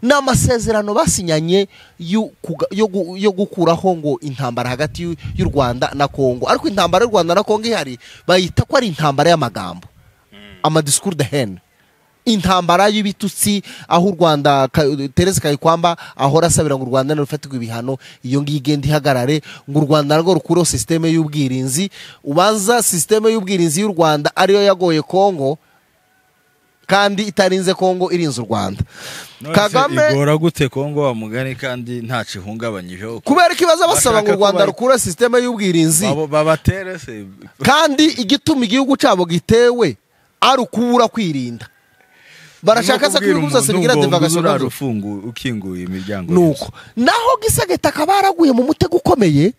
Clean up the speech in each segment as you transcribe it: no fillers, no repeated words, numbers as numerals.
Ni amasezerano basinyanye yo gukuraho ngo intambara hagati y'u Rwanda na Kongo. Ariko intambara y'u Rwanda na Kongo ihari bayita ko ari intambara y'amagambo, amadiscours de haine, intambara y'ibitutsi, aho u Rwanda Therese Kayikwamba ahora asabira ngo u Rwanda rufatirwe ibihano, iyo ngiyo igenda ihagarare, ngo u Rwanda narwo rukureho système y'ubwirinzi. Ubanza système y'ubwirinzi y'u Rwanda ariyo yagoye Kongo, kandi itarinze Kongo irinze u Rwanda. Kagame igora gute Kongo wa mugani kandi ntaco ihungabanyijeho? Kubera ikibazo basaba ngo u Rwanda rukure système y'ubwirinzi babatere se, kandi igituma igihugu cabo gitewe ari ukubura kwirinda. Barashaka se ko byose bigira divagation ufungu ukinguye imiryango. Nuko naho Gisageta akaba yaraguye mu mutego ukomeye,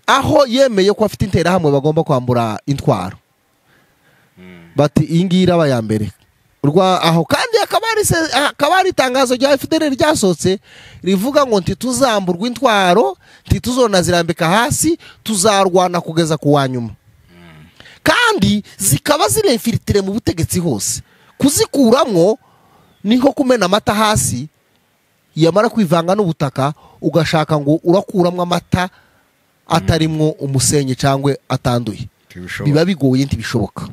aho yemeye ko afite interahamwe bagomba kwambura intwaro. Bati iyi ngiyi iraba ya mbere aho. Kandi akaba ari itangazo rya FDLR ryasohotse rivuga ngo ntituzamburwa intwaro, ntituzonazirambika hasi, tuzarwana kugeza ku wa nyuma. Kandi zikaba zirefilitire mu butegetsi hose. Kuzikuramwo ni nko kumena amata hasi, yamara kwivanga n'ubutaka ugashaka ngo urakuramwo amata atarimwo umusenyi cyangwa atanduye, biba bigoye, ntibishoboka.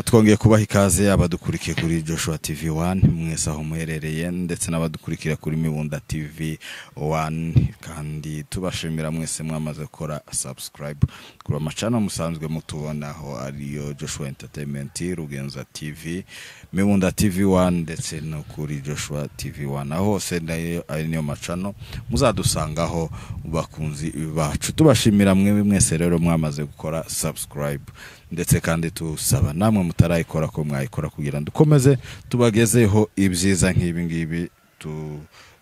Twongeye kubaha ikaze abadukurikiye kuri Joshua TV 1 mwese aho muherereye, ndetse n'abadukurikira kuri Mibunda TV 1, kandi tubashimira mwese mwamaze gukora subscribe kuri amacano musanzwe mutubonaho, ariyo Joshua Entertainment, Rugenza TV, Mibunda TV 1 ndetse no kuri Joshua TV 1. Aho hose nayo ari niyo macano muzadusangaho bakunzi bacu. Tubashimira mwe mwese rero mwamaze gukora subscribe, ndetse kandi tusaba namwe mutarayikora ko mwayikora kugira ngo dukomeze tubagezeho ibyiza nk'ibi ngibi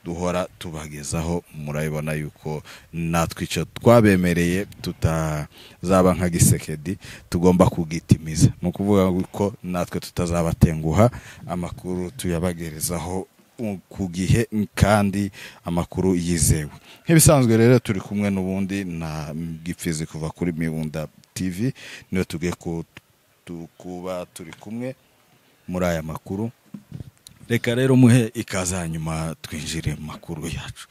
duhora tubagezaho. Murabibona yuko natwe icyo twabemereye tutazaba nka Gisekedi, tugomba kugitimiza. Ni ukuvuga ko natwe tutazabatenguha, amakuru tuyabagerezaho ku gihe kandi amakuru yizewe. Nk'ibisanzwe rero turi kumwe n'ubundi na Gipfizi kuva kuri Mibunda TV, niyo tugiye kuba turi kumwe muri aya makuru. Reka rero muhe ikaze hanyuma twinjire mu makuru yacu.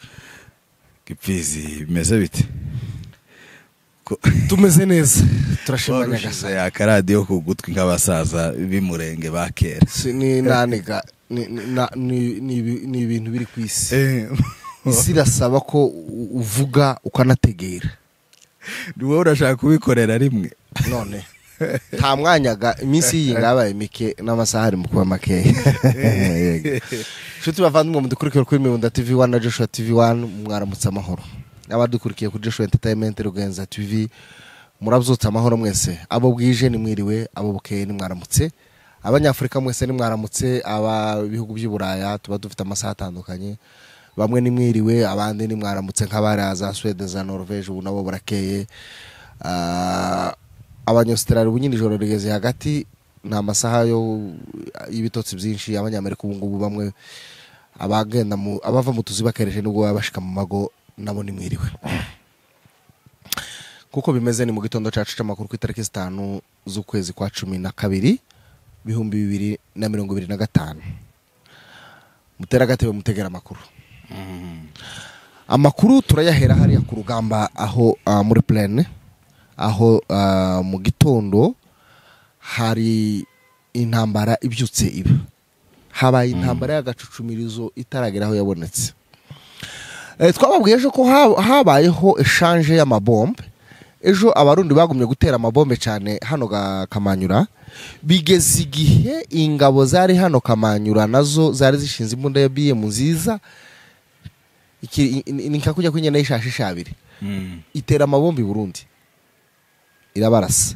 Gipfizi, bimeze bite? Tumeze neza, turashima Nyagasani. Akaradiyo ku gutwi nk'abasaza b'imurenge ba kera. Ni nanega ni ibintu biri ku isi. Isi irasaba ko uvuga ukanategera. Ni wowe urashaka kubikorera rimwe none nta mwanyaga, iminsi iyi ngabaye mike n'amasaha ari mu kuba makeya. Nshuti bavandimwe mudukurikira kuri Mibunda TV 1 na Joshua TV 1, mwaramutse amahoro. Abadukurikiye kuri Joshua Entertainment, Rugenza TV, murabyutse amahoro mwese. Abo bwije ni mwiriwe, abo bukeye ni mwaramutse. Abanyafurika mwese ni mwaramutse, aba bihugu by'i Buraya tuba dufite amasaha atandukanye. Bamwe ni mwiriwe, abandi ni mwaramutse nk'abaraza Sweden za Norvege, ubu nabo barakeye. Abanyaustralia ubu nyine ijoro rigeze hagati, nta masaha yo y'ibitotsi byinshi. Abanyamerika ubu ngubu bamwe abagenda abava mu tuzi bakereje nubwo babashika mu mago, nabo ni mwiriwe. Kuko bimeze ni mu gitondo cacu c'amakuru ku itariki 5 z'ukwezi kwa 12 2025. Mutera gatebe mutegera amakuru. Amakuru turayahera hariya ku rugamba, aho muri plaine, aho mu gitondo hari intambara ibyutse iba. Habaye intambara y'agacucumirizo itaragera aho yabonetse. Twababwiye ejo ko habayeho exchange y'amabombe. Ejo abarundi bagumye gutera amabombe cyane hano Kamanyura, bigeze igihe ingabo zari hano Kamanyura nazo zari zishinze imbunda ya BM nziza, ni kujya kwinyana y'ishashe abiri, itera amabombe Burundi irabarasa.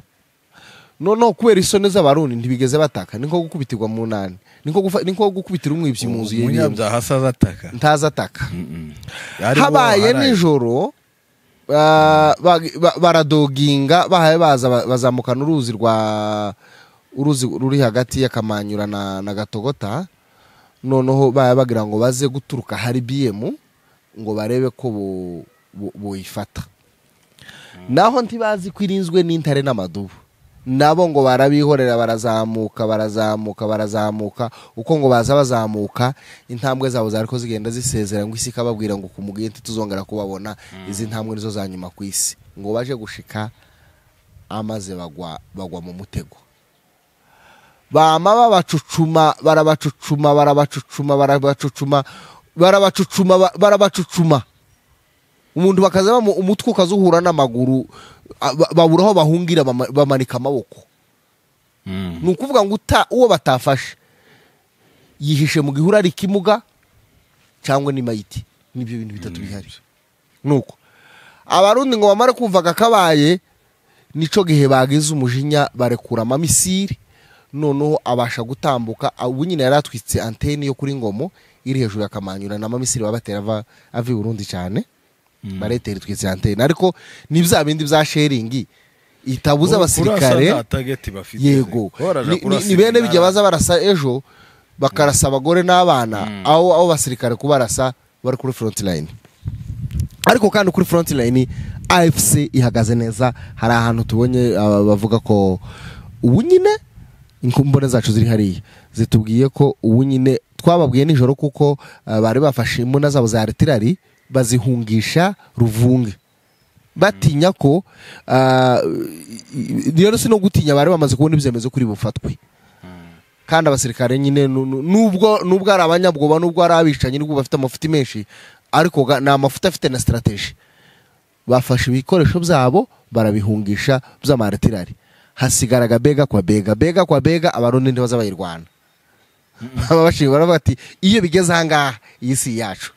Noneho kubera isoni z'abarundi ntibigeze bataka, niko gukubitirwa mu nani, niko gukubitira umwibyi mu nzu y'umunyabyaha ataka ntazataka. Habaye nijoro baradoginga, bahaye baza bazamukana uruzi rwa uruzi ruri hagati ya Kamanyura na Gatogota. Noneho baye bagira ngo baze guturuka hari BM ngo barebe ko boyifata. Naho ntibazi kwirinzwe n'intare n'amadubu. Nabo ngo barabihorera, barazamuka barazamuka barazamuka, uko ngo baza bazamuka intambwe zabo zariko zigenda zisezera, ngo isi ikababwira ngo kumugiye tuzongera kubabona, izi ntambwe nizo za nyuma ku isi. Ngo baje gushika amaze bagwa mu mutego, bama babacucuma, barabacucuma barabacucuma barabacucuma barabacucuma barabacucuma, umuntu bakaza umutwe ukazuhura n'amaguru, babura aho bahungira, bamanika amaboko. Ni ukuvuga ngo uwo batafashe yihishe mu gihuru ari kimuga cyangwa ni mayiti, nibyo bintu bitatu bihari. Nuko Abarundi ngo bamare kumvaga kabaye, nico gihe bagize umujinya barekura amamisiri, noneho abasha gutambuka. Ubu nyine yaratwitse antene yo kuri Ngomo iri hejuru ya Kamanyura, na mamisiri babatera ava i Burundi cyane, baretera itwitse antene. Ariko ni bya bindi bya sharing itabuza abasirikare, yego ni bene bijya baza barasa ejo bakarasa abagore n'abana, aho basirikare kubarasa bari kuri front line. Ariko kandi kuri front line AFC ihagaze neza. Hari ahantu tubonye bavuga ko ubu nyine inkumbone zacu ziri hariya zitubwiye ko ubu nyine twababwiye nijoro, kuko bari bafashe imbunda zabo za artillery bazihungisha Ruvunge, batinya ko rero si no gutinya, bari bamaze kubona ibyemezo kuri bufatwe. Kandi abasirikare nyine nubwo ari abanyabwoba, nubwo ari abicanyi, nubwo bafite amafuti menshi, ariko ni amafuti afite na strategy. Bafashe ibikoresho byabo barabihungisha by'amartirari, hasigaraga bega kwa bega, bega kwa bega. Abarundi ntibaza bayirwana, baba baravuga ati iyo bigeze aha ngaha iyi si yacu.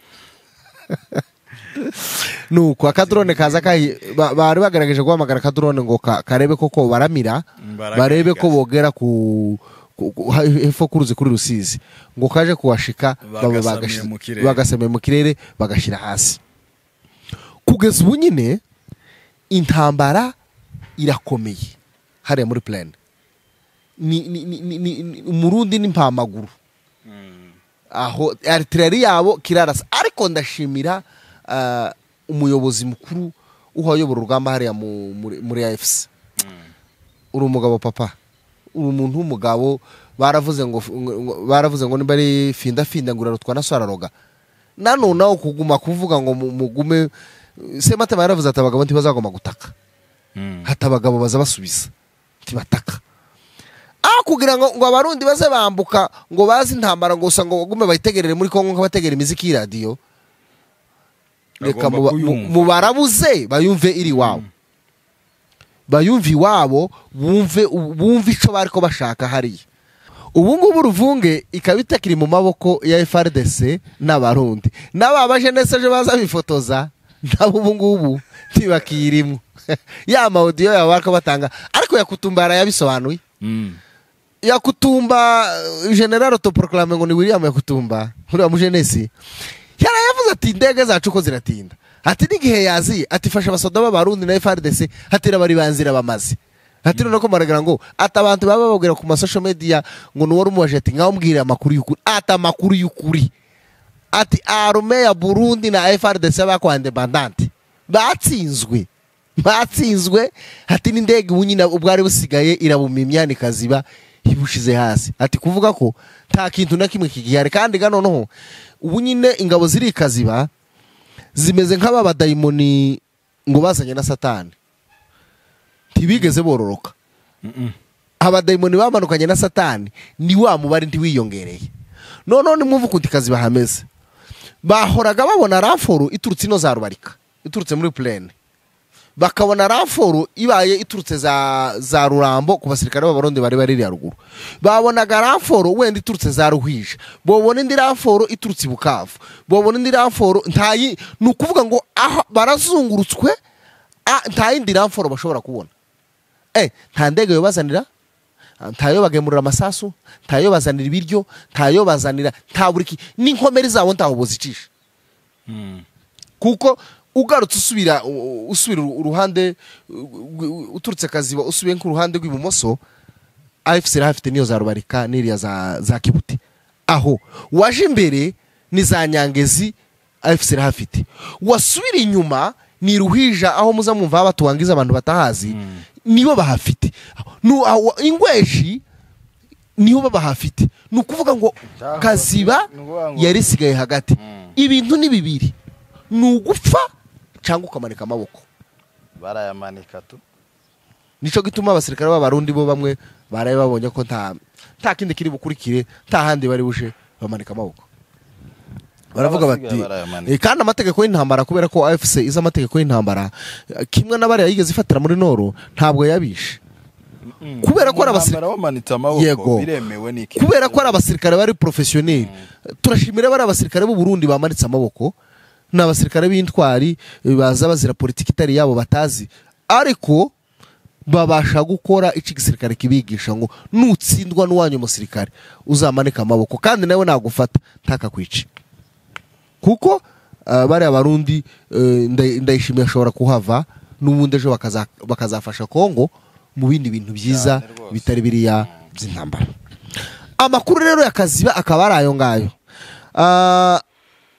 Nuko akadrone kaza bari bagerageje guhamagara akadrone ngo karebe koko baramira, barebe ko bogera ku hepfo kuruzi kuri Rusizi, ngo kaje kuwashika bagasamiye mu kirere bagashira hasi. Kugeza ubu nyine intambara irakomeye hariya muri plan, ni Umurundi n'impamaguru, aho artillery yabo kirarasa. Ariko ndashimira umuyobozi mukuru uhayobora urugamba hariya muri AFC. Uri umugabo papa, uri umuntu w'umugabo. Baravuze ngo niba ari finda finda ngo urarutwa na swararoga. Nano nawo kuguma kuvuga ngo mugume, Sematama yaravuze ati abagabo ntibazagomba gutaka, hata abagabo baza basubiza ntibataka. Aho kugira ngo Abarundi baze bambuka ngo bazi intambara ngo usanga bagume bayitegerere muri Kongo nkabategera imiziki y'iradiyo, reka mubarabuze bayumve iri wabo, bayumve iwabo, bumve ico bariko bashaka hariya. Ubu ngubu Ruvunge ikaba itakiri mu maboko ya FARDC n'Abarundi, n'ababaje nese ejo baza bifotoza nabo ubu ngubu ntibakirimo. Ya ma audio yabo bariko batanga, ariko Yakutumba yabisobanuye. Yakutumba general autoproclame ngo ni William Yakutumba uriya mujenesi, yarayavuze ati indege zacu ko ziratinda, ati n'igihe yaziye ati fasha abasoda b'Abarundi na FARDC, ati bari banzira bamaze, ati none ko maragara ngo ati abantu baba bababwira ku ma social media ngo nuwari umubaje ati ngaho mbwira amakuru y'ukuri, ati amakuru y'ukuri, ati arme ya Burundi na FARDC bakwande bandante batsinzwe, ati n'indege ubu nyine ubwari busigaye irabumimya nikaziba ibushize hasi, ati kuvuga ko nta kintu na kimwe kigihari. Kandi ga noneho ubu nyine ingabo ziri kaziba zimeze nk'aba badayimoni ngo bazanye na Satani, ntibigeze bororoka. Abadayimoni bamanukanye na Satani ni wa mubare ntiwiyongereye. None nimwumva ukuntu kaziba hameze, bahoraga babona ramforo iturutse ino za Rubarika, iturutse muri plaine, bakabona ramforo ibaye iturutse za Rurambo ku basirikare b'Abarundi bari bari ruguru, babonaga ramforo wenda iturutse za Ruhija, bobona indi ramforo iturutse Bukavu, bobona indi ramforo ntayi. Ni ukuvuga ngo aho barazungurutswe nta yindi ramforo bashobora kubona. Nta ndege yobazanira, ntayo bagemurira amasasu, ntayo bazanira ibiryo, ntayo bazanira, nta buriki n'inkomeri zabo ntaho bozicisha. Kuko ugarutse usubira uruhande uturutse Kaziba usubiye ku ruhande rw'ibumoso, AFC irahafite niyo za Rubarika n'iriya za Kibuti. Aho waje imbere ni za Nyangezi AFC irahafite, wasubira inyuma ni Ruhija aho muza mumva batuwangiza abantu batahazi, Nibo bahafite. Ingweshi niho bahafite. Ni ukuvuga ngo Kaziba yari isigaye hagati. Ibintu ni bibiri, ni ugupfa cyangwa ukamanika amaboko. Barayamanika tu. Nico gituma abasirikare b'abarundi bo bamwe baraye babonye ko nta kindi kiri bukurikire, nta handi bari buje, bamanika amaboko. Baravuga bati kandi amategeko y'intambara, kubera ko AFC iza amategeko y'intambara kimwe n'abari yigeze ifatira muri Noro, ntabwo yabishe. Kubera ko ari abasirikare bamanitse amaboko biremewe niki? Kubera ko ari abasirikare bari professionnel. Turashimira bari abasirikare b'u Burundi bamanitse amaboko, n'abasirikare b'intwari baza bazira politiki itari yabo batazi, ariko babasha gukora iki gisirikare kibigisha ngo nutsindwa n'uwanyu musirikare uzamanika amaboko, kandi nawe nagufata ntakakwica. Kuko bari abarundi Ndayishimiye ashobora kuhava n'ubundi ejo bakazafasha Kongo mu bindi bintu byiza bitari biriya by'intambara. Amakuru rero ya Kaziba akaba ari ayo ngayo.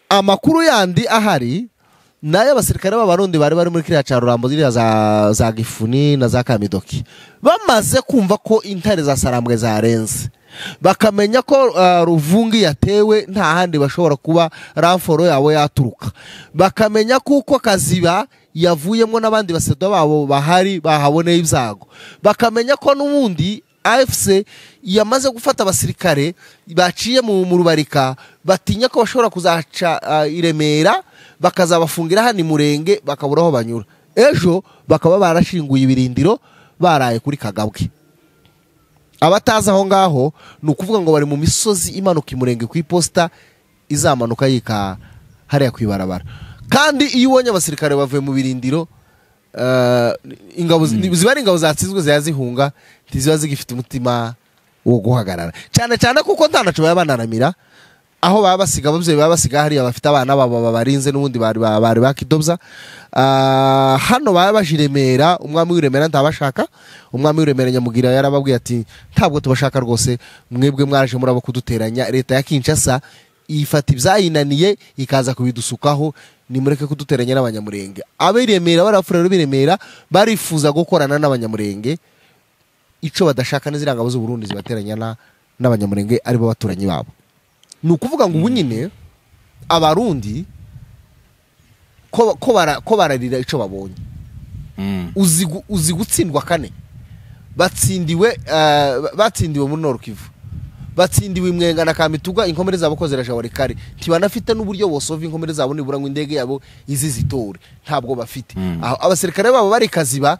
Amakuru yandi ahari nayo abasirikare b'abarundi bari bari muri kiriya ca Rurambo, ziriya za Gifuni na za Kamidoki, bamaze kumva ko intare za Sarambwe zarenze, bakamenya ko Ruvungi yatewe, nta handi bashobora kuba ramforo yabo yaturuka, bakamenya kuko Kaziba yavuyemo n'abandi basedo babo bahari bahaboneye ibyago, bakamenya ko n'ubundi AFC yamaze gufata abasirikare baciye mu Rubarika, batinya ko bashobora kuzaca i Remera bakazabafungira hano Murenge bakabura aho banyura, ejo bakaba barashinguye ibirindiro baraye kuri Kagabwe. Abatazi aho ngaho ni ukuvuga ngo bari mu misozi imanuka Imurenge ku iposita izamanuka yika hariya ku ibarabara. Kandi iyo ubonye abasirikare bavuye mu birindiro, ingabo ziba ari ingabo zatsinzwe zihunga, ntiziba zigifite umutima wo guhagarara, cyane cyane kuko nta naco baba banaramira aho baba basiga ababyeyi, baba basiga hariya bafite abana babo babarinze n'ubundi bari bakidobza. Hano baba baje i Remera, umwami w'i Remera ntabashaka. Umwami w'i Remera Nyamugira yarababwiye ati ntabwo tubashaka rwose, mwebwe mwaje murabo kuduteranya, leta ya Kinshasa ifata ibyayinaniye ikaza kubidusukaho, nimureke kuduteranya n'abanyamurenge. Ab'i Remera barafura rero b'i barifuza gukorana n'abanyamurenge, ico badashaka n'iziriya ngabo z'u Burundi zibateranya n'abanyamurenge aribo baturanyi babo. Ni ukuvuga ngo ubu nyine abarundi ko bararira ico babonye. Uzi gutsindwa kane, batsindiwe muri Nord Kivu, batsindiwe Imwenga na Kamituga, inkomere zabo ko ziraja warikare, ntibanafite n'uburyo bosova inkomere zabo nibura ngo indege yabo izizitore, ntabwo bafite. Abasirikare babo bari Kaziba,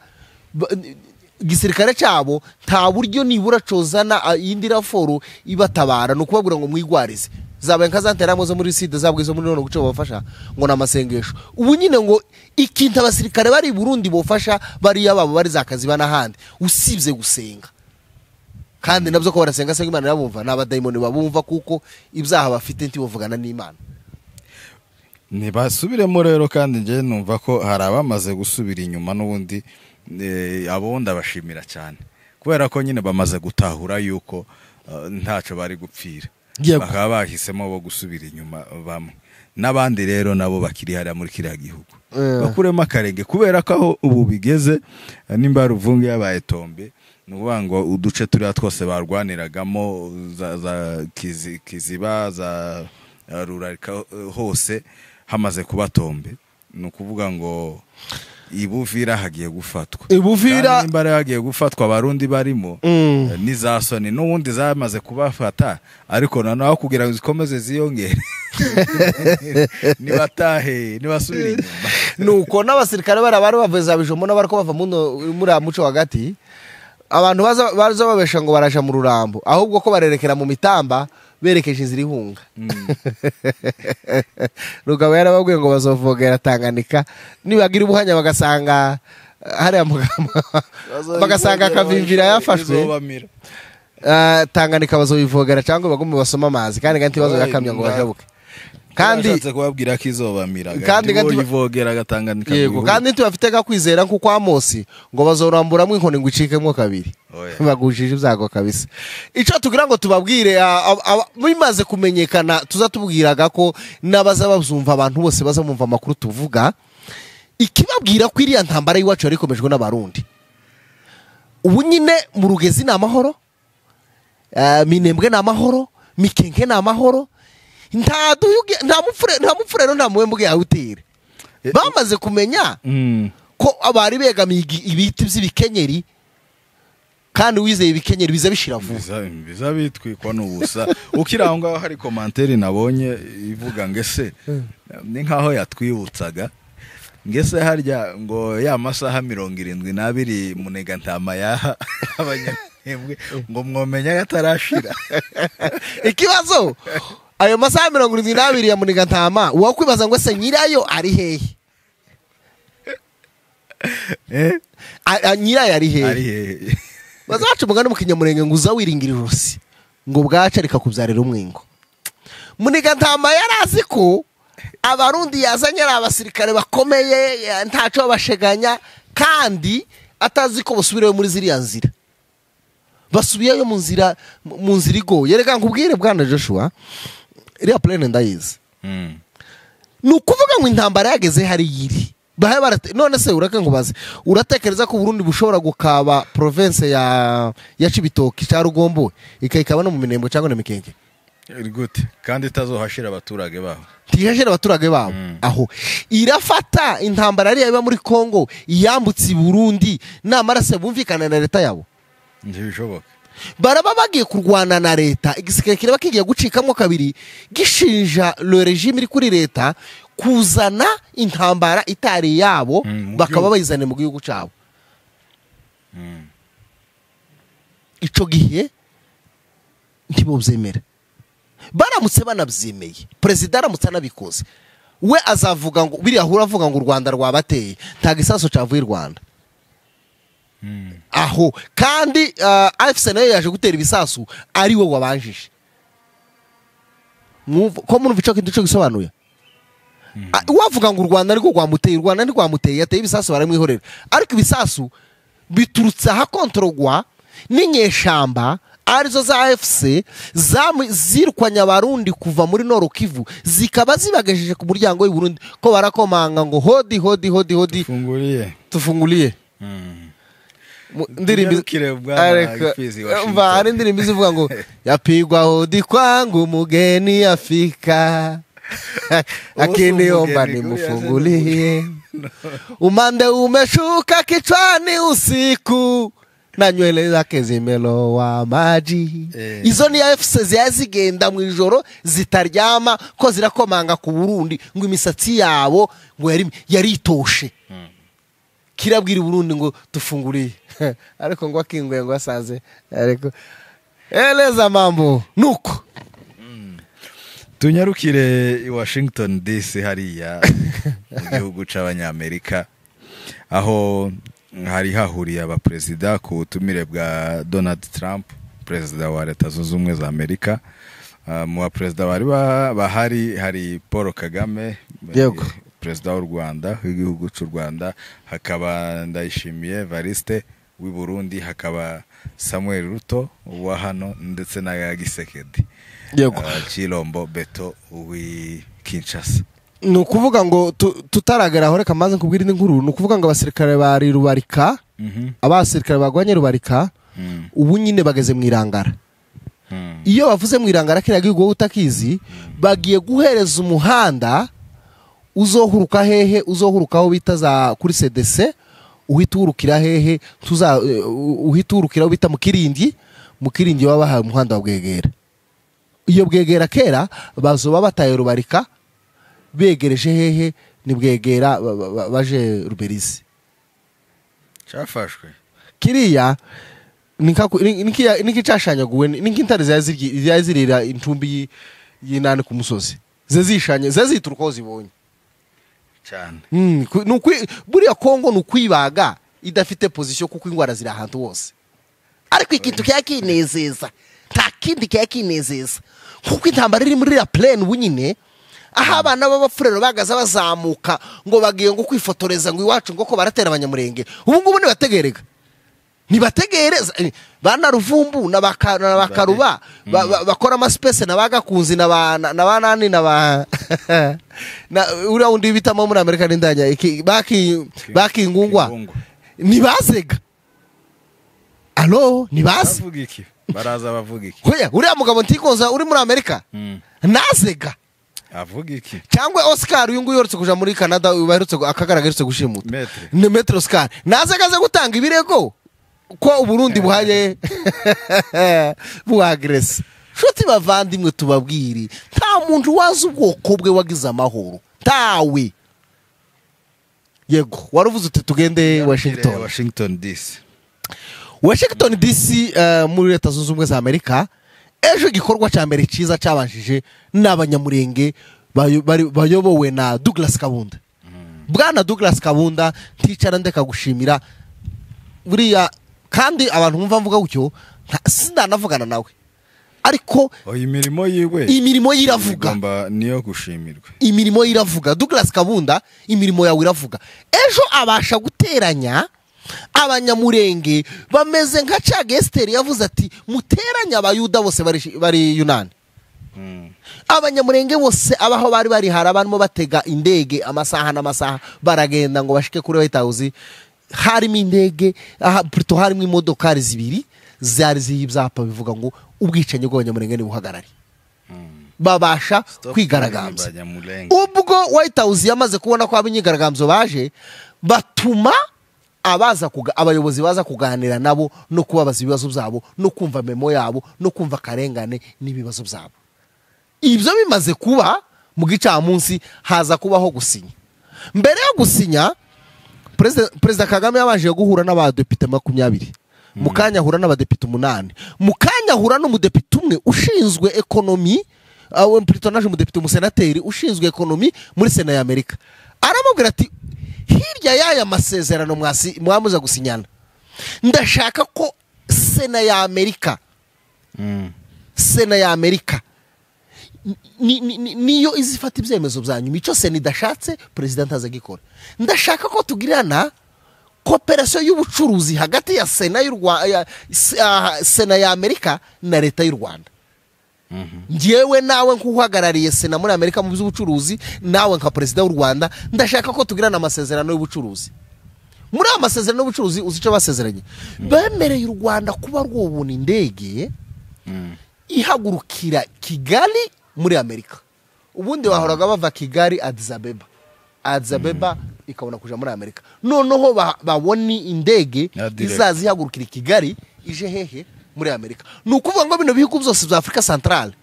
gisirikare cyabo nta buryo nibura cozana iyindi raforo ibatabara, no kubabwira ngo mwigwarize zabaye nka zanteramo zo muri side zabwe zo muri none guco bafasha ngo namasengesho. Ubu nyine ngo ikintu abasirikare bari Burundi bofasha bari yababo bari zakaziba n'ahandi usibye gusenga, kandi nabyo ko barasenga senga Imana irabumva, n'abadaimoni babumva kuko ibyaha bafite ntibavugana n'Imana. Ntibasubiremo rero, kandi nje numva ko hari abamaze gusubira inyuma n'ubundi abo ndabashimira cyane, kubera ko nyine bamaze gutahura yuko ntaco bari gupfira, bakaba bahisemo bo gusubira inyuma bamwe n'abandi rero nabo bakiri hariya muri kiriya gihugu bakuremo akarenge, kubera ko aho ubu bigeze nimba Ruvungi yabaye tombe, ni ukuvuga ngo uduce turiya twose barwaniragamo za Kiziba za Rurarika hose hamaze kuba tombe, ni ukuvuga ngo Ibuvira hagiye gufatwa. Ibuvira nimba hagiye gufatwa abarundi barimo n'izasoni n'ubundi zamaze kubafata, ariko noneho kugira ngo zikomeze ziyongere nibatahe nibasubira inyuma. Nuko n'abasirikare bari bavuye za Bijomo n'abariko bava muri muco hagati, abantu baza babesha ngo baraja mu Rurambo, ahubwo ko barerekera mu mitamba berekeje inzira ihunga. Rugabo yarababwiye ngo bazovogera Tanganyika, nibagira ubuhanya bagasanga hariya bagasanga Kavimvira yafashwe, Tanganyika bazobivogera cyangwa bagume basoma amazi, kandi ganti bazoyakamya ngo bajabuke. Kandi ashatse kubabwira ko izobamira, kandi ivogera Tanganyika. Yego, kandi ntibafite gakwizera nkuko Amosi ngo bazoramburamo inkoni ngo icikemo kabiri, bagujije ibyago kabisa. Ico tugira ngo tubabwire bimaze kumenyekana, tuzatubwiraga ko nabaza bazumva abantu bose bazamumva amakuru tuvuga, ikibabwira ko iriya ntambara y'iwacu yari ikomejwe n'abarundi. Ubu nyine mu Rugezi ni amahoro, Minembwe ni amahoro, Mikenke ni amahoro, nta mupfurero nta muwembwe yawutera. Bamaze kumenya ko abari begamiye ibiti by'ibikenyeri, kandi wizeye ibikenyeri biza bishira vuba, biza bitwikwa n'ubusa. Ukiri aho ngaho hari commentaire nabonye ivuga ngese ni nkaho yatwibutsaga ngese harya ngo ya masaha 72 Munega Ntama yaha abanyamwebwe ngo mwomenya yatarashira. Ikibazo ayo masaha 72 ya Munega Ntama wakwibaza ngo se nyirayo ari hehe? Nyirayo ari hehe? Bazaca umugani mu Kinyamurenge ngo uza wiringira ijosi ngo bwaca rikakubyarira umwingo. Munega Ntama yarazi ko Abarundi yazanye ari abasirikare bakomeye ntaco babasheganya, kandi atazi ko basubireyo muri ziriya nzira. Basubiyeyo mu nzira igoye. Reka nkubwire bwana Joshua, iriya plane ndayizi. Ni ukuvuga ngo intambara yageze hari yiri. None se urake nkubaze, uratekereza ko Burundi bushobora gukaba province ya Cibitoke cya Rugombo ikayikaba no mu Minembwe cyangwa no Mikenke? Gute kandi itazohashira abaturage babo? Ntihashira abaturage babo. Aho irafata intambara ari iba muri Kongo iyambutse Burundi namara se bumvikana na leta yabo. Ntibishoboka. Baraba bagiye kurwana na leta, igisirikare kiraba kigiye gucikamo kabiri gishinja le regime iri kuri leta kuzana intambara itari yabo, bakaba bayizane mu gihugu cyabo. Ico gihe ntibobyemera. Baramutse banabyemeye, perezida aramutse anabikoze, we azavuga ngo biriya ahura avuga ngo u Rwanda rwabateye, nta gisaso cavuye i Rwanda. Aho kandi AFC nayo yaje gutera ibisasu ari we wabanjije. Ko murumva ico kintu cyo gisobanuye? Wavuga ngo u Rwanda ariko rwamuteye, u Rwanda ntirwamuteye, yateye ibisasu baramwihorera. Ariko ibisasu biturutse ahakontorogwa n'inyeshamba arizo za AFC zirwanya Abarundi kuva muri Nord Kivu, zikaba zibagejeje ku muryango w'i Burundi, ko barakomanga ngo hodi hodi hodi hodi, tufungulie tufungulie. Hari indirimbo izivuga ngo yapigwa hodi kwangu mugeni afika akiniomba nimufungulie, umande umeshuka kichwani usiku na nywele zake zimelowa maji. Izo ni AFC zigenda mu ijoro zitaryama ko zirakomanga ku Burundi ngo imisatsi yabo ngo yari itoshe. Kirabwira Burundi ngo tufunguriye. Ariko ngo akinguye ngo asaze. Ariko eleza mambo nuko. Tunyarukire i Washington DC hariya mu gihugu c'Abanyamerika, aho hari hahuriye abaperezida ku butumire bwa Donald Trump, perezida wa Leta Zunze Ubumwe za Amerika. Mu baperezida bari bahari hari Paul Kagame, perezida w'u Rwanda, w'igihugu cy'u Rwanda, hakaba Ndayishimiye Evariste w'i Burundi, hakaba Samuel Ruto wa hano, ndetse na Gisekedi Chilombo Beto w'i Kinshasa. Ni ukuvuga ngo tutaragera aho, reka maze nkubwire indi nkuru. Ni ukuvuga ngo abasirikare bari Rubarika, abasirikare bagwanye Rubarika ubu nyine bageze mu Irangara. Iyo bavuze mu Irangara kiriya gihugu utakizi, bagiye guhereza umuhanda uzohuruka hehe, uzohuruka aho bita za kuri CDC, uhita uhurukira hehe, uhita uhurukira aho bita mu Kirindi, mu Kirindi wabahaye umuhanda wa Bwegera. Iyo Bwegera kera bazoba bataye Rubarika begereje hehe, ni Bwegera baje Ruberizi. Cyafashwe kiriya nikicashanyaguwe ninkintare zirira intumbi y'inani ku musozi, zezishanye zezituruka aho zibonye cyane. Buriya Kongo ni ukwibaga idafite position kuko ingwara ziri ahantu hose. Ariko ikintu cyakinezeza nta kindi cyakinezeza kuko intambara iri muri la plaine ubu nyine, aho abana b'abafurero bagaza bazamuka ngo bagiye ngo kwifotoreza ngo iwacu ngo ko baratera Abanyamurenge. Ubu ngubu nibategerega, nibategereza bana Ruvumbu na Bakaruba bakora ama space na bagakunzi na banani na ba na uriya wundi bitamo muri Amerika n'indanya baki bakingungwa nibazega. Alo, nibaze Bavuga iki? Baraza bavuga iki? Hoya, uriya mugabo ntikonza uri muri Amerika nazega Avuga iki? Cyangwa Oscar uyu nguyu yoretse kuja muri Canada, baherutse akagaragaritse gushimuta. Maître. Ni Maître Oscar. Nazega aze gutanga ibirego ko Uburundi buhaye buagresse. Nshuti bavandimwe, tubabwire, nta muntu wazi ubwoko bwe wagize amahoro, ntawe. Yego, waruvuze uti tugende Washington. Washington DC. Washington DC, muri Leta Zunze Ubumwe za Amerika, ejo igikorwa cya mbere cyiza cyabanjije n'abanyamurenge bayobowe na Douglas Kabunda. Bwana Douglas Kabunda, nticara ndeka gushimira buriya, kandi abantu bumva mvuga gutyo sindanavugana nawe, ariko imirimo yiwe, imirimo yiravuga, niyo gushimirwa. Imirimo yiravuga. Douglas Kabunda, imirimo yawe iravuga. Ejo abasha guteranya abanyamurenge bameze nka ca Esther yavuze ati muteranya abayuda bose bari Yunani. Abanyamurenge bose abaho bari bari harabanmo batega indege amasaha n'amasaha baragenda ngo bashike kuri White House. Harimo indege, plutôt harimo imodokari zibiri zari zibyapa bivuga ngo ubwicanyi bw'abanyamurenge ni buhagarare. Babasha kwigaragambya. Ubwo White House yamaze kubona ko abinyigaragambyo baje, batuma abaza abayobozi baza kuganira nabo no kubabaza ibibazo byabo no kumva memo yabo no kumva karengane n'ibibazo byabo. Ibyo bimaze kuba mu gicamunsi haza kubaho gusinya. Mbere yo gusinya, Perezida Kagame yabanje guhura n'abadepite 20. Mukanya ahura n'abadepite 8. Mukanya ahura n'umudepite umwe ushinzwe ekonomi, awe plutôt umudepite umusenateri ushinzwe ekonomi muri Sena ya Amerika. Aramubwira ati hirya y'aya masezerano mwamuza gusinyana, ndashaka ko Sena ya Amerika, Sena ya Amerika niyo izifata ibyemezo byanyu. Mico Sena idashatse president azagikora. Ndashaka ko tugirana cooperation y'ubucuruzi hagati ya Sena y'u Rwanda, Sena ya Amerika na leta y'u Rwanda. Njyewe nawe nkuhagarariye Sena muri Amerika mu by'ubucuruzi, nawe nka president w'u Rwanda, ndashaka ko tugirana amasezerano y'ubucuruzi. Muri aya masezerano y'ubucuruzi uzico basezeranye, bemereye u Rwanda kuba rwobona indege ihagurukira Kigali muri Amerika. Ubundi bahoraga bava Kigali Addis Abeba, Addis Abeba ikabona kuja muri Amerika. Noneho baboni indege izaza ihagurukira Kigali ije hehe muri Amerika. Nukuvuga ngo bino bihugu byose bya Afrika Centrale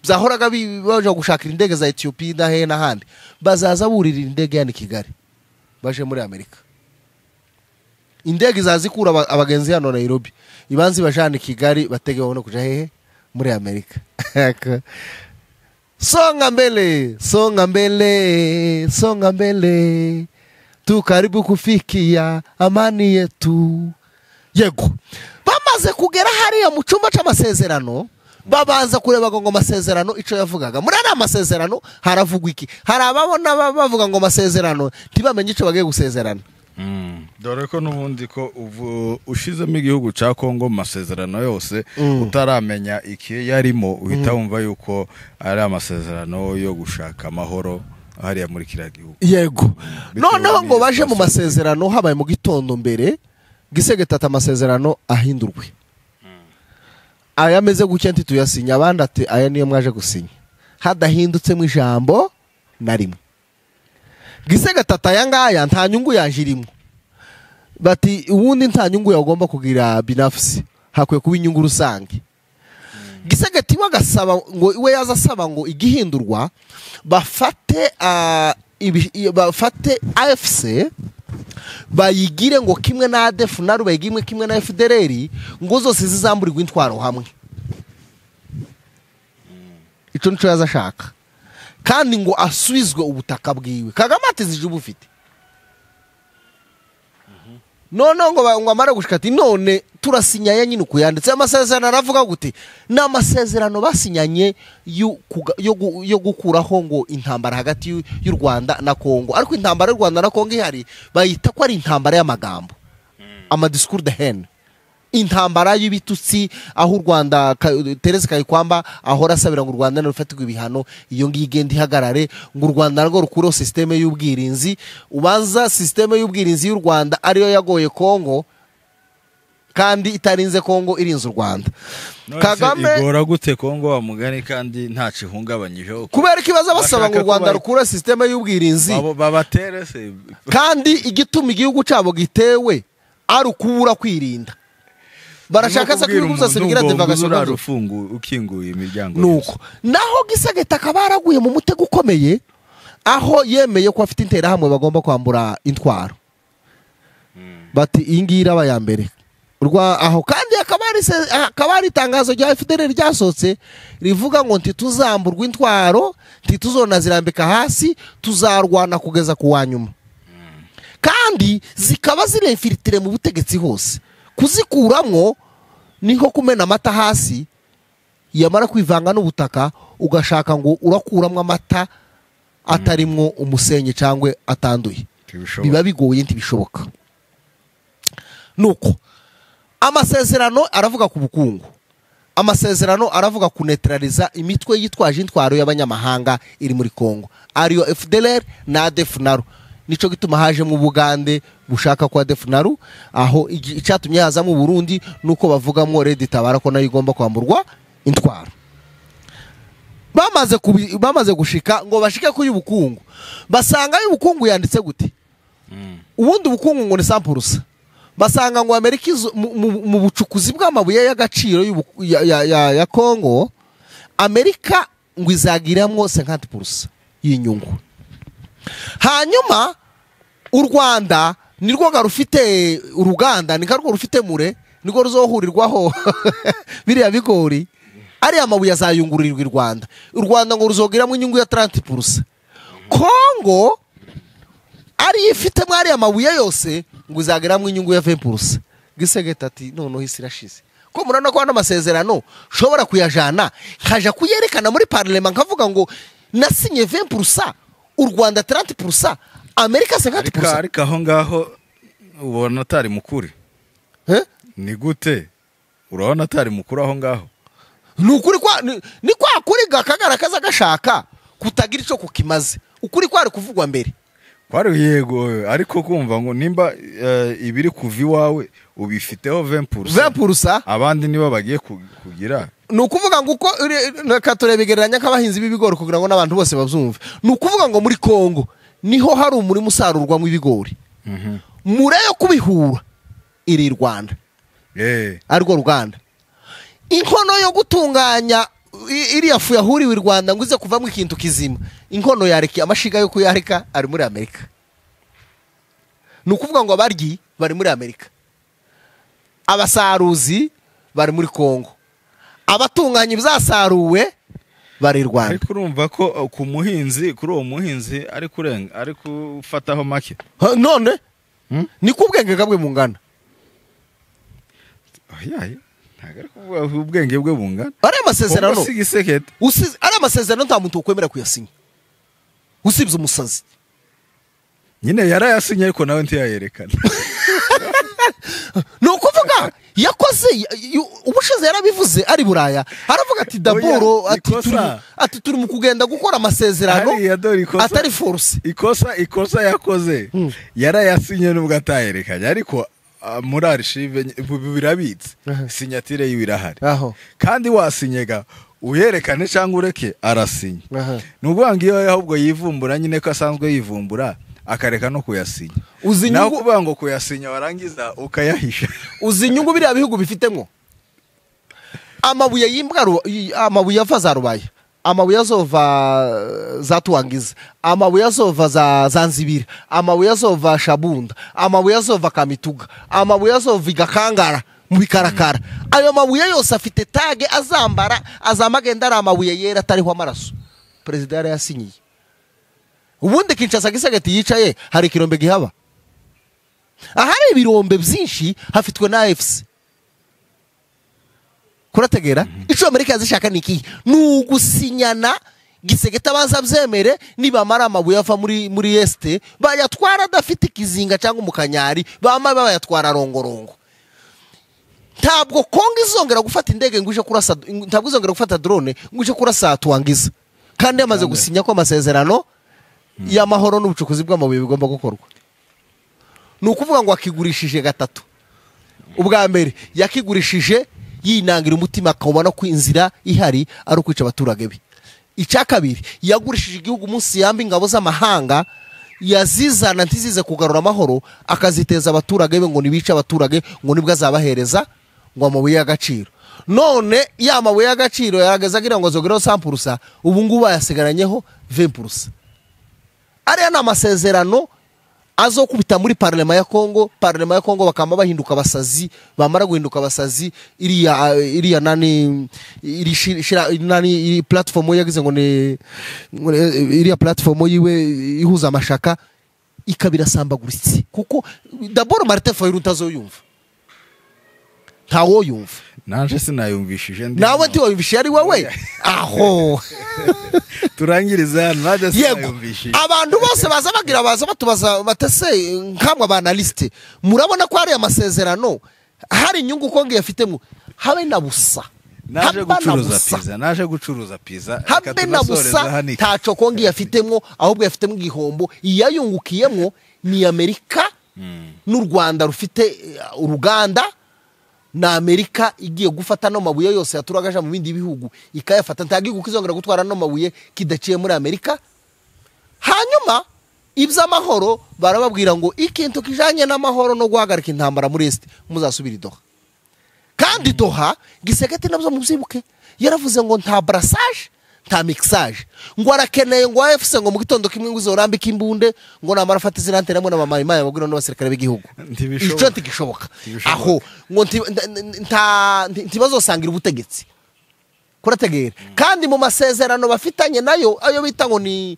byahoraga baje gushakira indege za Ethiopia na he n'ahandi, bazaza burira indege yani Kigali baje muri Amerika. Indege izazikura abagenzi hano Nairobi, ibanzi bajana Kigali batege babone kuja hehe muri Amerika. Songa mbele, songa mbele, songa mbele, tukaribu kufikia amani yetu. Yego, bamaze kugera hariya mu cyumba cy'amasezerano, babanza kureba ngo amasezerano ico yavugaga. Muri ari amasezerano haravugwa iki? Hari ababona bavuga ngo amasezerano ntibamenye ico bagiye gusezerana. Dore ko nubundi ko ushizemo igihugu ca Kongo mu masezerano yose utaramenya iki yarimo, uhita wumva yuko ari amasezerano yo gushaka amahoro hariya muri kiriya gihugu. Yego, noneho ngo baje mu masezerano habaye mu gitondo mbere gisegetata amasezerano ahindurwe. Aya ameze gutya ntituyasinya, abandi ati aya niyo mwaje gusinya, hadahindutse mu ijambo na rimwe. Gisegatata aya ngaya nta nyungu yaje irimo. Bati ubundi nta nyungu yagomba kugira binafsi, hakwiye kuba inyungu rusange. Gisegeti bagasaba ngo iwe yaza asaba ngo igihindurwa bafate bafate AFC bayigire ngo kimwe na ADF na bayigimwe kimwe na FDLR, ngo zose zizamburirwa intwaro hamwe. Ico nico yaza ashaka, kandi ngo asubizwe ubutaka bwiwe. Kagame atizije ubufite. None ngo amara gushika ati none turasinya ya nyine ukuyanditse amasezerano. Aravuga gute? Ni amasezerano basinyanye yo gukuraho ngo intambara hagati y'u Rwanda na Kongo. Ariko intambara y'u Rwanda na Kongo ihari bayita ko ari intambara y'amagambo, ama discours de haine, intambara y'ibitutsi, aho u Rwanda Therese Kayikwamba ahora asabira ngo u Rwanda rufatirwe ibihano, iyo ngiye igenda ihagarare, ngo u Rwanda narwo rukureho systeme y'ubwirinzi. Ubanza systeme y'ubwirinzi y'u Rwanda ariyo yagoye Kongo, Kandi itarinze Kongo irinze u Rwanda. Kagame igora gute Kongo wa mugani kandi ntaci hungabanyijeho? Kubera ikibazo basaba ngo u Rwanda rukura systeme y'ubwirinzi babatere se, kandi igituma igihugu cyabo gitewe ari ukubura kwirinda. Barashaka se ko byose bigira divagation rufungu ukinguye imiryango. Nuko naho Gisegeta akaba yaraguye mu mutego ukomeye, aho yemeye ko afite interahamwe bagomba kwambura intwaro. Bati iyi ngiyi iraba ya mbere. Aho kandi akaba ari itangazo rya FDLR ryasohotse rivuga ngo ntituzamburwa intwaro, ntituzonazirambika hasi, tuzarwana kugeza ku wa nyuma. Kandi zikaba zirefilitire mu butegetsi hose. Kuzikuramwo niho kumena amata hasi, yamara kwivanga n'ubutaka ugashaka ngo urakuramwo amata atarimwo umusenyi cyangwa atanduye, biba bigoye, ntibishoboka. Nuko amasezerano aravuga ku bukungu, amasezerano aravuga kuneutraliza imitwe yitwaje intwaro y'abanyamahanga iri muri Kongo, ariyo FDLR na ADF-NALU. Nico gituma haje mu Bugande bushaka kwa ADF-NALU, aho icyatumye haza mu Burundi nuko bavugamwo Red Tabara ko nayo igomba kwamburwa intwaro. Bamaze gushika ngo bashike ku y'ubukungu, basanga y'ubukungu yanditse gute? Ubundi ubukungu ngo ni 100%. Basanga ngo Amerika mu bucukuzi bw'amabuye y'agaciro ya Kongo, Amerika ngo izagiramwo 50% y'inyungu. Hanyuma u Rwanda nirwo rufite uruganda, ni karwo rufite mure, nirwo ruzohurirwaho biriya bigori, ari amabuye azayungururirwa i Rwanda. U Rwanda ngo ruzogiramwo inyungu ya 30%. Kongo ari ifite mwari amabuye yose ngo izagiramwo inyungu ya 20%. Gisegeta ati noneho isi irashize. Ko murabona ko amasezerano shobora kuyajana nkaja kuyerekana muri parlement nkavuga ngo nasinye 20%, u Rwanda 30%, Amerika 50%. Ariko aho ngaho ubona atari mukuri. Ni gute urabona atari mukuri aho ngaho? Ni ukuri kwa ni kwa kuri gakagara kaza gashaka kutagira ico kukimaze. Ukuri kwari kuvugwa mbere. Kwari yego, ariko kumva ngo nimba ibiri kuva iwawe ubifiteho 20%. 20% abandi nibo bagiye kugira. Ni ukuvuga ngo uko katurebegereranya nk'abahinzi b'ibigori kugira ngo n'abantu bose babyumve. Ni ukuvuga ngo muri Kongo niho hari umurimo usarurwa mu ibigori. Mure yo kubihura iri Rwanda. Ariko Rwanda. Inkono yo gutunganya iriya fu yahuriwe i Rwanda ngo ize kuvamo ikintu kizima, inkono yareka amashiga yo kuyareka ari muri Amerika. Ni ukuvuga ngo abaryi bari muri Amerika, abasaruzi bari muri Kongo, abatunganya ibyasaruwe bari i Rwanda. Ariko urumva ko ku muhinzi, kuri uwo muhinzi ari kurenga, ari gufataho make. None ni kubwenge bwe mungana. Ubwenge bwe bungana. Ari amasezerano. Ari amasezerano nta muntu ukwemera kuyasinya. Usibye umusazi. Nyine yarayasinye ariko nawe ntiyayerekana. Ni ukuvuga yakoze ubushize yarabivuze ari Buraya, aravuga ati daboro, ati turi mu kugenda gukora amasezerano atari force. Ikosa yakoze yarayasinye nubwo atayerekanye, ariko muri archive birabitse, sinyatire yiwe irahari. Kandi wasinyega uyerekane cyangwa ureke arasinya. Nubwo ngiyo ahubwo yivumbura nyine ko asanzwe yivumbura akareka no kuyasinya. Naho kuvuga ngo kuyasinya warangiza ukayahisha. Uzi inyungu biriya bihugu bifitemo? Amabuye y'imbwa, amabuye ava za Rubaya, amabuye azova za Tuwangiza, amabuye azova za Zanzibira, amabuye azova Shabunda, amabuye azova Kamituga, amabuye azova Igakangara mu bikarakara. Ayo mabuye yose afite tage azambara, azamagenda ari amabuye yera atariho amaraso. Perezida yarayasinyiye. Ubundi Kinshasa Gisegeti yicaye hari ikirombe gihaba. Ahari ibirombe byinshi hafitwe na AFC. Kurategera ico Amerika yazishaka niki? Nugusinyana Gisegeta banza byemere, nibamara amabuye ava muri este bayatwara adafite ikizinga cyangwa umukanyari, bama bayatwara rongorongo. Ntabwo Kongo izongera gufata indege ngo ije kurasa, ntabwo izongera gufata drone ngo ije kurasa Tuwangiza. Kandi yamaze gusinya ko amasezerano y'amahoro n'ubucukuzi bw'amabuye bigomba gukorwa. Ni ukuvuga ngo akigurishije gatatu. Ubwa mbere yakigurishije yinangira umutima akabona ko inzira ihari ari ukwica abaturage be. Icya kabiri, yagurishije igihugu munsi yamba ingabo z'amahanga yazizana ntizize kugarura amahoro, akaziteza abaturage be ngo nibice abaturage ngo nibwo azabahereza ngo amabuye y'agaciro. None ya mabuye y'agaciro yarageza agira ngo azogereho 100%, ubu ngubu ayasigaranyeho 20%. Ariya ni amasezerano azokubita muri parlema ya Kongo. Parlema ya Kongo bakama bahinduka abasazi, bamara guhinduka abasazi iriya nani iri shira nani iri platform yagize ngo ni iriya platform yiwe ihuza amashaka ikabira sambaguritse, kuko d'abord Martin Fayulu ntazoyumva, ntawo yumva. Nanje sinayumvishije ndi nawe ntiwayumvishije ari wowe aho turangiriza nanje sinayumvishije. Abantu bose baza bagira baza batubaza batese nkamwe aba analyste, murabona ko hari amasezerano hari inyungu Kongo yafitemo habe na busa. Naje gucuruza pizza, naje gucuruza pizza habe na busa, ntaco Kongo yafitemo, ahubwo yafitemo igihombo. Iyayungukiyemo ni Amerika n'u Rwanda rufite uruganda, na Amerika igiye gufata no mabuye yose yaturagaje mu bindi bihugu ikayafata, ntagiye kukizongera gutwara no mabuye kidaciye muri Amerika. Hanyuma iby'amahoro barababwira ngo ikintu kijanye n'amahoro no guhagarika intambara muri Est muzasubira Doha. Kandi Doha Giseketi nabyo mubyibuke yaravuze ngo nta brassage nta mixage, ngo arakeneye ngo AFC ngo mu gitondo kimwe ngo izorambike imbunde ngo namara afata izirantera hamwe n'abamayimayi abagura n'abasirikare b'igihugu. Icyo ntigishoboka. Aho ngo ntibazosangira ubutegetsi kurategera. Kandi mu masezerano bafitanye nayo ayo bita ngo ni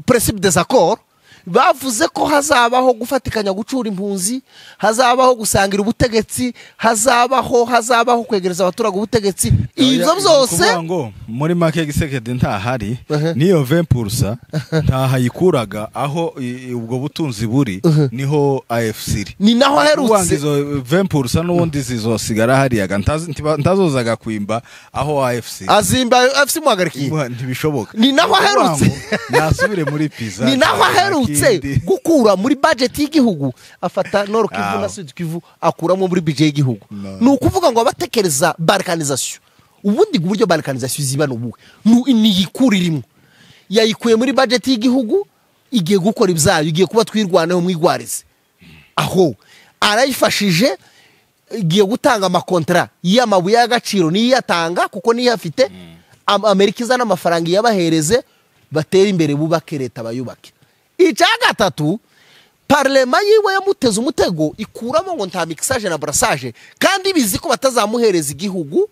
principe des accords, bavuze ko hazabaho gufatikanya gucura impunzi, hazabaho gusangira ubutegetsi, hazabaho kwegereza abaturage ubutegetsi. Ibyo byose ngo muri make Gisekedi ntahari, niyo 20% ntahayikuraga aho ubwo butunzi buri niho AFC iri, ni naho aherutse izo 20% n'ubundi zizosigara hariyaga, ntazozaga kwimba aho AFC azimba AFC muhagarikiye ntibishoboka. Ni naho aherutse nasubire muri pizza, ni naho aherutse gukura muri budget y'igihugu afata Nord Kivu na Sud Kivu akuramo muri budget y'igihugu. Ni ukuvuga ngo abatekereza balkanisation, ubundi buryo balkanisation ziba n'ubuwe ni yikuririmo, yayikuye muri budget y'igihugu igiye gukora ibyayo, igiye kuba twirwaneho mwigwarize. Aho arayifashije igiye gutanga amakontra y'amabuye y'agaciro niyatanga kuko niyo afite. Amerika izana amafaranga yabahereze batera imbere bubake leta bayubake. Icya gatatu, parlema yiwe yamuteze umutego ikuramo ngo nta mixage na brassage, kandi bizi ko batazamuhereza igihugu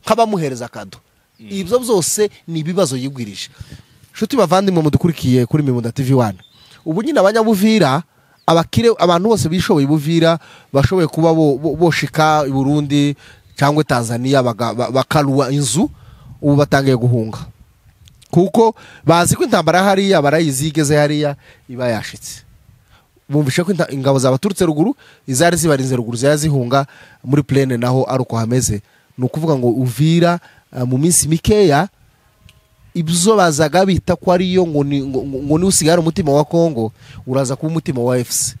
nkabamuhereza kado. Ibyo byose ni ibibazo yigwirije. Nshuti bavandimwe mudukurikiye kuri Mibunda TV 1, ubu nyine abanyabuvira abakire abantu bose bishoboye buvira bashoboye kuba boshika i Burundi cyangwa Tanzania bakaruwa inzu, ubu batangiye guhunga kuko bazi ko intambara hariya barayizigeze hariya iba yashitse. Bumvishe ko ingabo zabaturutse ruguru izari zibarinze ruguru zihunga muri plaine, naho ari uko hameze. Ni ukuvuga ngo Uvira mu minsi mikeya ibyo bazaga bita ko ariyo ngo ni usigara umutima wa Kongo uraza kuba umutima wa AFC.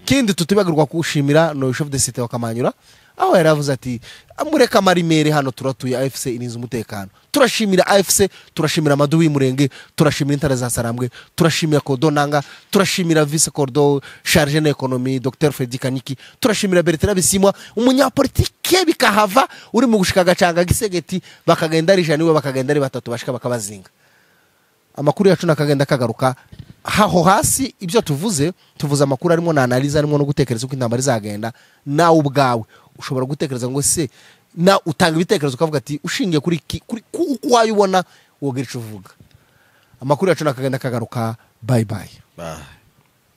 Kindi tutibagirwa kushimira no chef de cité wa Kamanyura aho yaravuze ati amureka marimere hano turatuye AFC irinze umutekano. Turashimira AFC, turashimira Maduwi Murenge, turashimira Intare za Sarambwe, turashimira Kodonanga, turashimira Vice Cordo chargé d'économie Dr Freddy Kaniki, turashimira Bertrand Bisimwa umunyapolitike bikahava uri mu gushika gacanga Gisegeti bakagenda ari janiwe bakagenda ari batatu bashika bakabazinga. Amakuru yacu nakagenda kagaruka haho hasi. Ibyo tuvuze amakuru arimo na analyse arimo no gutekereza uko intambara izagenda. Nawe ubwawe ushobora gutekereza ngo se na utanga ibitekerezo ukavuga ati ushingiye kuri uko wayibona wogira ico uvuga. Amakuru yacu nakagenda kagaruka. Bye bye. Bye.